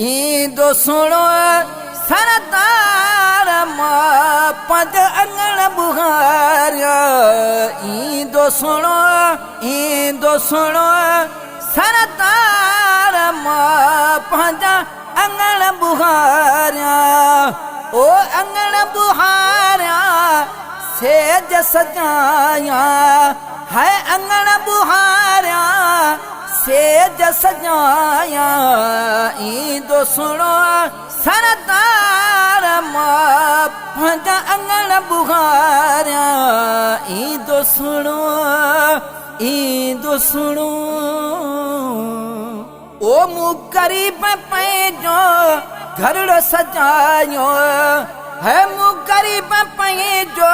ايندو سهڻو سردار مان پنهنجو اڱڻ ٻهاريان ايندو سهڻو ايندو سهڻو سردار مان پنهنجا اڱڻ ٻهاريان او اڱڻ ٻهاريان سيج سجايان هاء اڱڻ ٻهاريان سيج سجايان ايندو سهڻو سردار مان پنهنجا اڱڻ ٻهاريان ايندو سهڻو ايندو سهڻو. او مون غريب پنهنجو گهرڙو سجايو هي مون غريب پنهنجو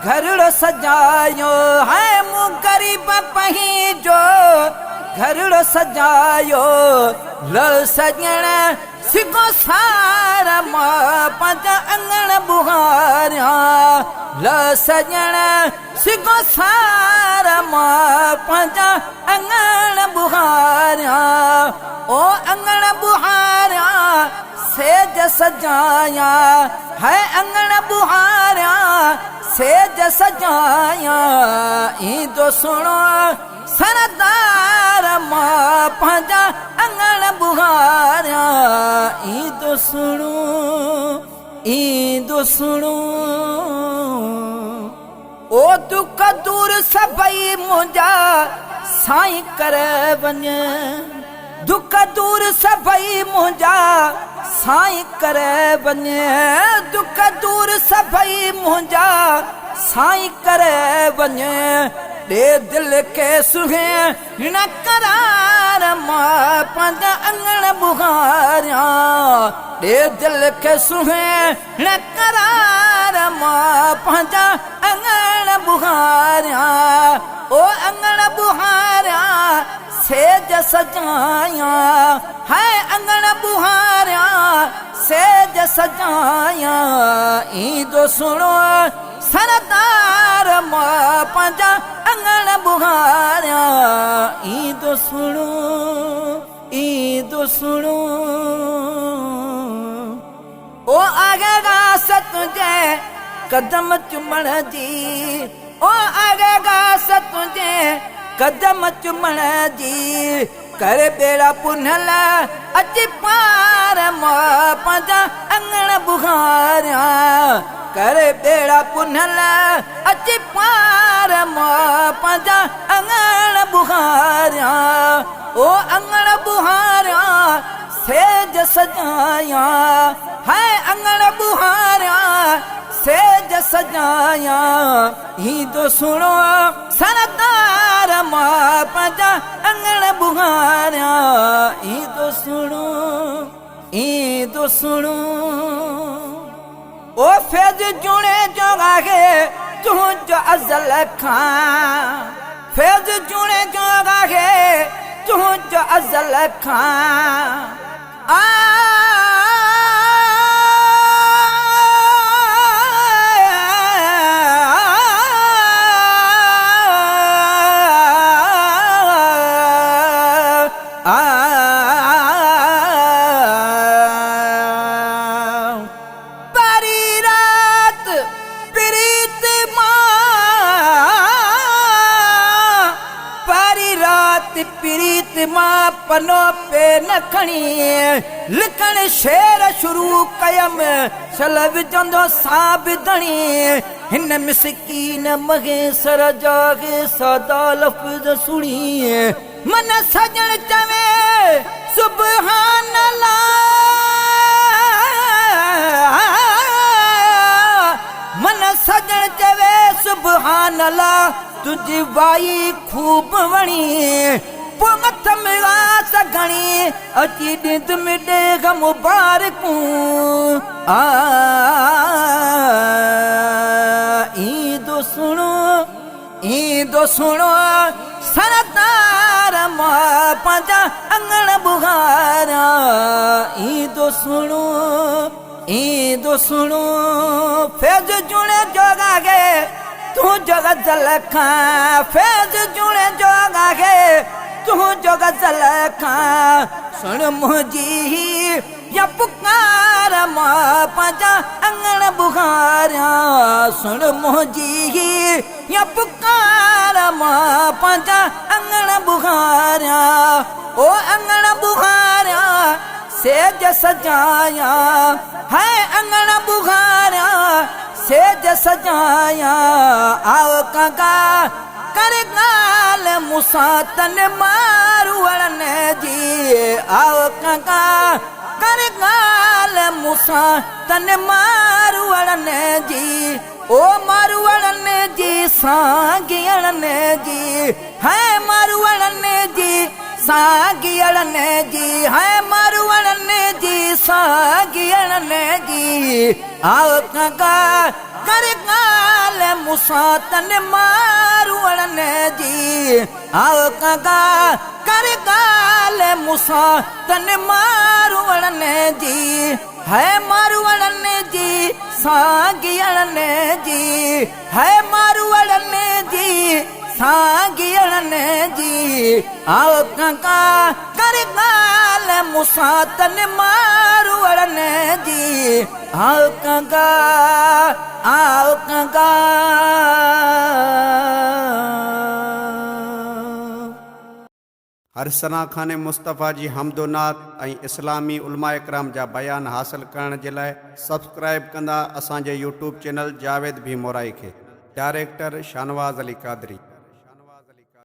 گهرڙو سجايو هي مون غريب پنهنجو گهرڙو سجايو لهه سڄڻ سگهو سار مان پنهنجا اڱڻ ٻهاريان لهه سڄڻ سگهو سار مان پنهنجا اڱڻ ٻهاريان او اڱڻ ٻهاريان سيج سجايان هاء اڱڻ ٻهاريان سيج سجايان ايندو سهڻو سردار مان پنهنجا اڱڻ ٻهاريان ايندو سهڻو ايندو سهڻو. او دک دور سڀئي منهنجا سائين ڪر وڃ دک دور سڀئي منهنجا سائين ڪر وڃ دک دور سڀئي منهنجا سائين ڪر وڃ ڏي دل کي سهڻا قرار مان پنهنجا اڱڻ ٻهاريان ڏي دل کي سهڻا نه قرار مان پنهنجا اڱڻ ٻهاريان او اڱڻ ٻهاريان سيج سجايان هاء اڱڻ ٻهاريان سيج سجايان ايندو سهڻو سردار مان پنهنجا اڱڻ ٻهاريان ايندو سهڻو ايندو سهڻو. او آگي گاس تنهنجي قدم چمڻ جي او آگي گاس تنهنجي قدم چمڻ جي ڪر ٻيڙا پنهل اچي پار مان پنهنجا اڱڻ ٻهاريان ڪر ٻيڙا پنهل اچي پار مان پنهنجا اڱڻ ٻهاريان او اڱڻ ٻهاريان سيج سجايان هاء اڱڻ ٻهاريان سيج سجايان ايندو سهڻو سردار مان پنهنجا اڱڻ ٻهاريان ايندو سهڻو ايندو سهڻو. او فيض جوڻيجو آهي تنهنجو ازل کان فيض جوڻيجو آهي تنهنجو ازل کان آ. پري رات پريت مان پري رات پريت مان پنو پين کڻي لکڻ شعر شروع ڪيم شل وجهندو صاحب ڌڻي هن مسڪين مهيسر جا هي سادا لفظ سڻي من سڄڻ چوي سبحان الله من سڄڻ چوي سبحان الله تنهنجي وائي خوب وڻي پوء مٿم آس گهڻي اچي ڏيندم ڏيهه مبارڪون آ ايندو سهڻو ايندو سهڻو سردار مان پنهنجا اڱڻ ٻهاريان ايندو سهڻو ايندو سهڻو فيض جوڻيجو آهي تنهنجو غزل کان فيض جوڻيجو آهي تنهنجو غزل کان سڻ منهنجي. مان پنهنجا اڱڻ ٻهاريان سڻ منهنجي هي پڪار مان پنهنجا اڱڻ ٻهاريان او اڱڻ ٻهاريان سيج سجايان هاء اڱڻ ٻهاريان سيج سجايان آء ڪنگا ڪر ڳالهه مون سان تن ماروئڙن جي آء ڪنگا ڪر ڳالهه مون سان تن ماروئڙن جي او ماروئڙن جي سانگيئڙن جي هاء ماروئڙن جي سانگيئڙن جي هاء ماروئڙن جي سانگيئڙن جي آء ڪنگا ڪر ڳالهه مون سان تن ماروئڙن جي آء ڪنگا ڪر ڳالهه مون سان تن ماروئڙن جي هاء ماروئڙن جي سانگيئڙن جي هاء ماروئڙن جي سانگيئڙن جي آء ڪنگا ڪر ڳالهه مون سان تن ماروئڙن جي آء ڪنگا آء ڪنگا. هر ثنا خوان مصطفيٰ جي حمد و نعت ۽ اسلامي علماء ڪرام جا بيان حاصل ڪرڻ جي لاء سبسڪرائيب ڪندا اسان جي يوٽيوب چينل جاويد ڀيمورائي کي. ڊائريڪٽر شاھنواز علي قادري.